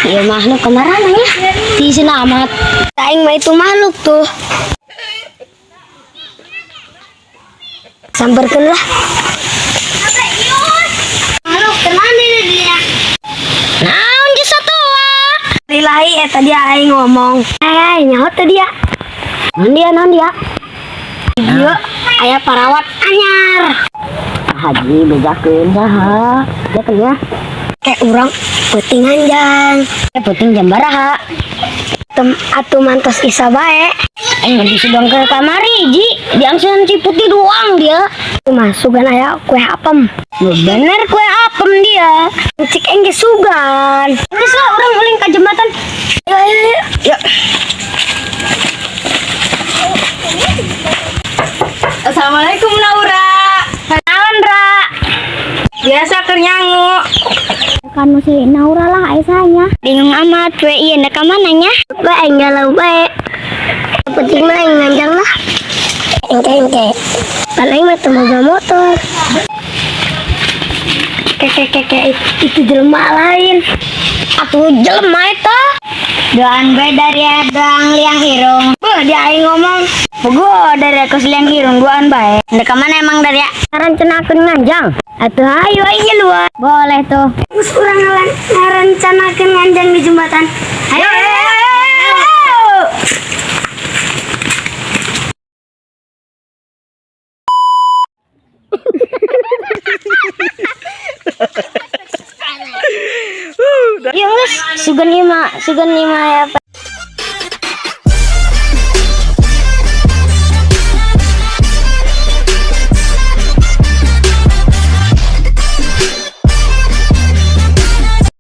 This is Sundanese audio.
Ieu makhluk kamarana nya? Ti amat. Aing mah itu makhluk tuh. Samperkeun lah. Makhluk kemana dia? Naon geus tua? Lillahi eta dia aing ngomong. Eh, nyaho teh dia. Naon dia, naon dia? Dia aya parawat anyar. Haji bejakeun saha? Bejakeun ya. Kayak urang peuting nganjang. Eh, peuting jam baraha? Tem atuh mantos isa bae. Aing mah disudang ke kamari, Ji. Diangsunan Ciputi doang dia. Masukan aya kue apem. Bener kue apem dia. Cik aing ge sugan. Geus lah urang ulin ka jembatan. Ayo ayo ayo. Yuk. Assalamualaikum, Naura. Naon, Ra? Biasa keur nyangu. Kan si Naura lah aisanya. Bingung amat we ieu ndek ka mana nya? Bae aing galau bae. Penting mah aing nganjang lah. Engke engke. Pan aing mah teu boga motor. Keke keke itu jelema lain. Atuh jelema eta. Doan bae dari doang liang irung. Beuh, dia aing ngomong. Puguh dari aku liang irung duaan bae. Ndek ka mana emang dari ngarencanakeun nganjang? Atuh ayo aing nyeluan. Boleh tuh. Terus urang ngarencanakeun nganjang di jembatan. Ayo. Ayo, ayo, ayo. Ya geus, sugan ieu mah ya.